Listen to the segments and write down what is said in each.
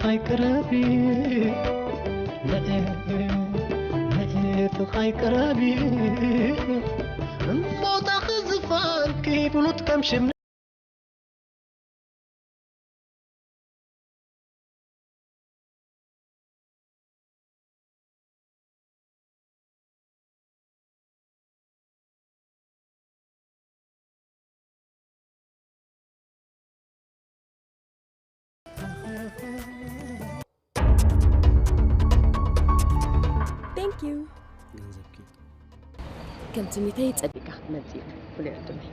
ኣይቅረቢ፣ ንዒ፣ ንዒ፣ ኣይቅረቢ። እሞ ታኸ ዝፋንኪ ብሉት ከም ሽም Thank you. ገንዘብኪ። ከም ትምኒተይ ጸዲቕካ ክትመጽእ ኢኻ፣ ፍሉይ ዕድመይ።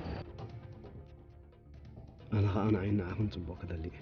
ኣነ ኸኣ ንዓይን ንዓኽን ጽቡቕ ክደሊ እየ።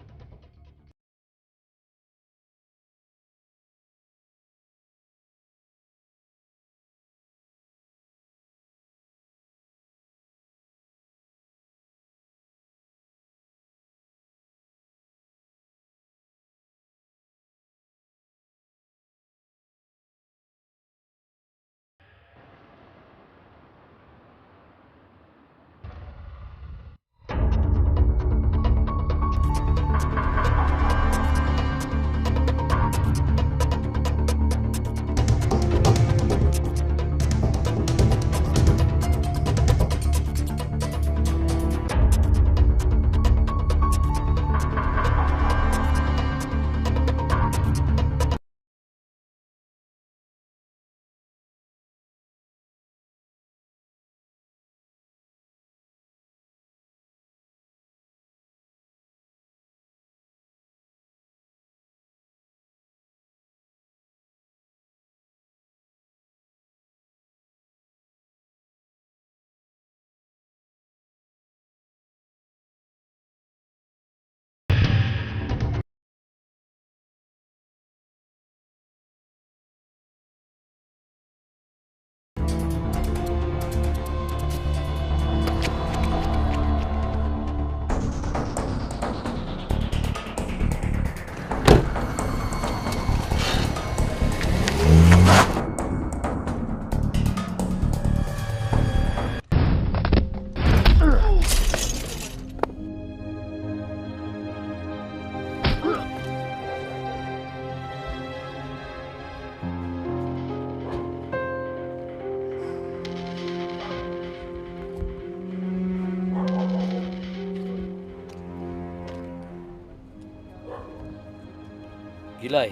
ጊላይ፣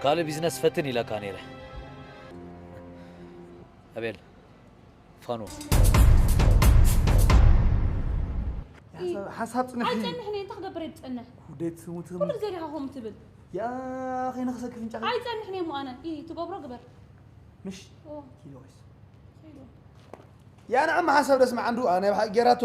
ካልእ ቢዝነስ ፈትን ኢለካ ነይረ። ኣቤል፣ ፋኖ። ሓሳብ ፅንሕ እዩ። ኣይፀንሕን እየ እንታይ ክገብር እየ ዝፀንሕ ውደት ስሙት ኩሉ ግዜ ዲኻ ከምኡ ትብል ያ ኸይነ ክሰኪ ፍንጫ ኣይፀንሕን እየ እሞ ኣነ ኢ ትገብሮ ግበር ምሽ ኦ ኪሎስ ኸይዱ ያ ንዓማ ሓሳብ ደስ መዓንዱ ኣነ ብሓቂ ጌራቶ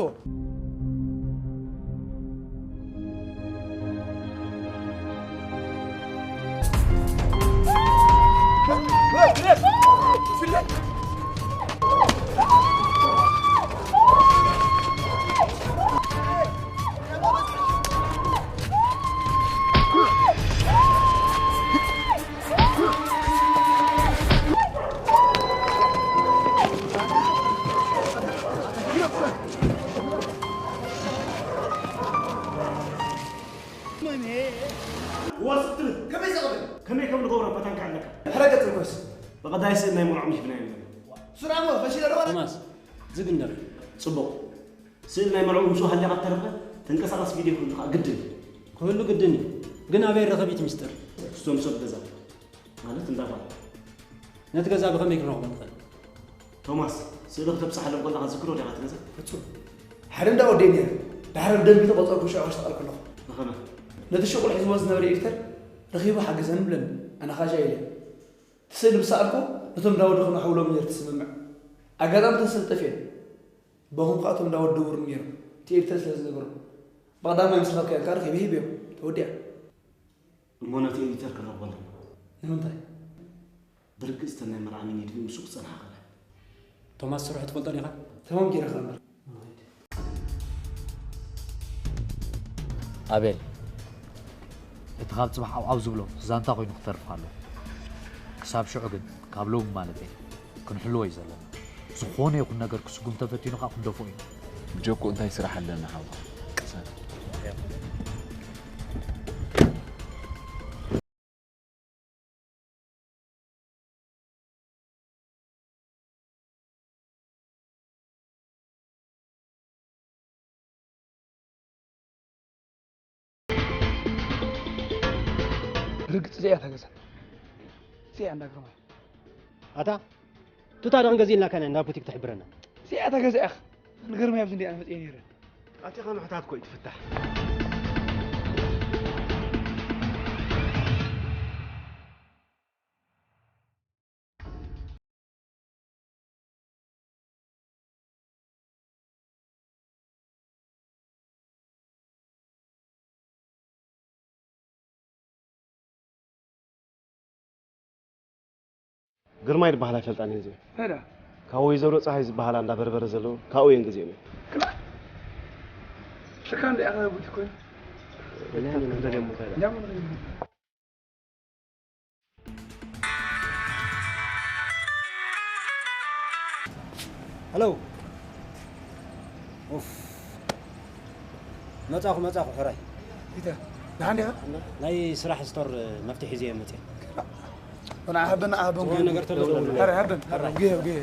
ወስድ ከመይ ዘቕብል ከመይ ከም ንገብሮ ፈታንካ ኣለካ። ሕረገጽ ርኮስ ብቐዳይ ስእሊ ናይ መርዖም ይብና ይብና። ሱራሞ ፈሺለ ዶ ማለት ቶማስ ዝግ እንበር። ጽቡቕ ስእሊ ናይ መርዖም ምስ ሃሊኻ ተረፈ ተንቀሳቐስ ቪድዮ ክህሉ ከዓ ግድን እዩ። ክህሉ ግድን እዩ ግን ኣበይ ረኸቢት ሚስጥር? እቶም ሰብ ገዛ ማለት እንዳ ጓል። ነቲ ገዛ ብኸመይ ክንረኽቦ ንኽእል? ቶማስ ስእሊ ክተብፅሓሎም ከለኻ ትዝክሮ ዲኻ እቲ ገዛ? ፍፁም ሓደ እንዳ ወደይ ነይረ ድሓር ብደንቢ ተቆፀርኩ ሽዑ ከሽተቐልኩ ኣለኹ። ንኸመይ? ነቲ ሽቑል ሒዝዎ ዝነበረ ኤዲተር ረኺቡ ሓግዘኒ ብለኒ ኣነ ኻሻ ኢለ እቲ ስእሊ ምስ ሰኣልኩ ነቶም እንዳ ወዲ ክነሕውሎም ነይሩ እቲ ስምምዕ ኣጋጣሚ እተን ስእሊ ጠፊኤን በኹም ከዓ እቶም እንዳ ወዲ ድውር ነይሮም እቲ ኤዲተር ስለ ዝነበሮም ብቐዳማይ ምስ ረኸብካዮም ከዓ ረኺበ ሂበዮም ተወዲኣ። እሞ ነቲ ኤዲተር ክንረኽቦ ኣለና። ንምንታይ? ብርግጽ እተን ናይ መርዓ ሚኒድቪ ምስኡ ክጸንሓ ክእለ። ቶማስ ስርሑ ትፈልጦ ዲኻ? ተማም ጌረ ክነብር። ኣቤል፣ እቲ ካብ ጽባሕ ዓውዓው ዝብሎ ዛንታ ኮይኑ ክተርፍ ኣሎ። ክሳብ ሽዑ ግን፣ ካብ ሎሚ ማለተይ፣ ክንሕልዎ እዩ ዘለና። ዝኾነ ይኹን ነገር ክስጉም ተፈቲኑ ኸኣ ክንደፍኦ ኢና። ብጀክኡ እንታይ ስራሕ ኣለና ሓውኻ? ቅሰን። ርግጽ እዚኣ እታ ገዛ። እዚኣ እንዳ ግርማይ። ኣታ ቱታ ደንገዚ ኢልና ካና እንዳ ቡቲክ ትሕብረና። እዚኣ እታ ገዛ ኢኻ። ንግርማይ ኣብዚ እንዲኣ መጽየ ነይረ። ኣቲኻ ምሕታት ኮይ ትፍታሕ። ግርማይ ዝበሃል ኣይፈልጣን እየ። እዚኦ ፈዳ ካብ ወይዘሮ ፀሃይ ዝበሃላ እንዳ በርበረ ዘለዎ ካብኡ እየን ግዜኦም። ሽካ እንደ ያኸ ቡቲ ኮይኑ እንዳሞ ንኸይድ። ሄሎ። ኡፍ። መጻኹ፣ መጻኹ፣ ሕራይ። ፒተር፣ ደሓን ዲኻ? ናይ ስራሕ ስቶር መፍትሒ ሒዘ እየ መጽየ። ንዓ ሃበና፣ ሃበን ዝኾነ ጉየ። ነገር ተሎ ደውለሉ። ሐረ፣ ሃበን፣ ሃበን፣ ጉየ፣ ጉየ።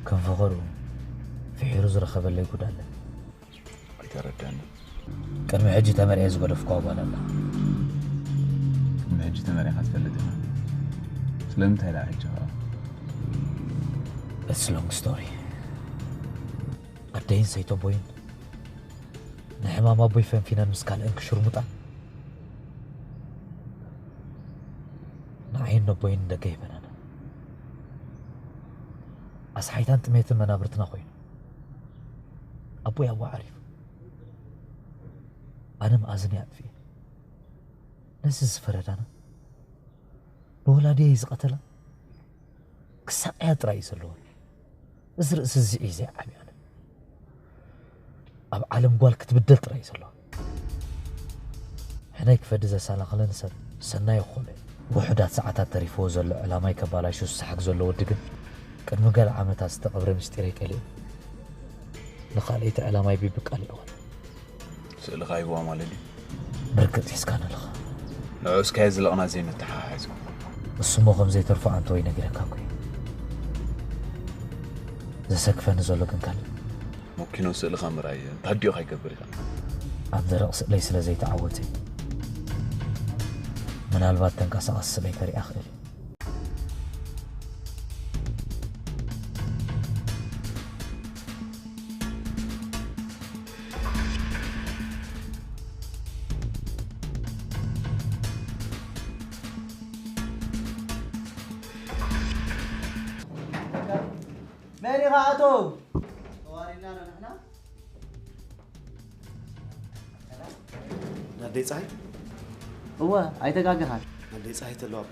ከም ፈኸሩ ፍሒሩ ዝረኸበለይ ጉድ ኣለ። ኣይተረዳንን። ቅድሚ ሕጂ ተመርዕየ ዝገደፍኩዋ ጓል ኣላ። ቅድሚ ሕጂ ተመሪዕካ ትፈልጥ ኢኻ? ስለምንታይ ደኣ ሕጂ ኸኣ? It's long story። ኣደይን ሰይተቦይን ንሕማም ኣቦይ ፈንፊነን ምስ ካልአን ክሽርሙጣ፣ ንዓይን ነቦይን ንደገ ሂበናና። ኣስሓይታን ጥሜትን መናብርትና ኮይኑ፣ ኣቦይ ኣብኡ ዓሪፉ፣ ኣነ መኣዝነይ ኣጥፊኤ። ነዚ ዝፈረዳና፣ ንወላዲየይ ዝቐተላ ክሳቐያ ጥራይ እዩ ዘለወን። እዚ ርእሲ እዚ እዩ ዘይዓብያነ። ኣብ ዓለም ጓል ክትብደል ጥራይ እዩ ዘለዋ። ሕነይ ክፈዲ ዘሰናኸለኒ ሰብ ሰናይ ይኾነ። ውሑዳት ሰዓታት ተሪፍዎ ዘሎ ዕላማይ ከባላሹ ዝሰሓግ ዘሎ ወዲ ግን ቅድሚ ገለ ዓመታት ዝተቐብረ ምስጢረይ ቀሊዑ ንኻልኣይቲ ዕላማይ ቢብቃል ይዕወት። ስእልኻ ሂብዋ ማለት ድዩ? ብርግጽ ሒዝካኒ ኣለኻ። ንዑ እስካየ ዝለቕና ዘይንተሓሓዝ። እሱሞ ከም ዘይተርፎ ኣንተ ወይ ነጊረካ እኮ እየ። ዘሰክፈኒ ዘሎ ግን ካልእ። መኪኖ ስእልኻ ምርኣይ እንታይ ድዩ ከይገብር ኢኻ? ኣብ ደረቕ ስእለይ ስለ ዘይተዓወተ፣ ምናልባት ተንቀሳቓሲ ስእለይ ከሪኣ ክእል እየ። መን ኢኻ ኣቶ? ተዋሪድና ዶ ንሕና? ናደይ ፀሃይ? እወ፣ ኣይተጋገኻን። ናደይ ፀሃይ ተለዋ እባ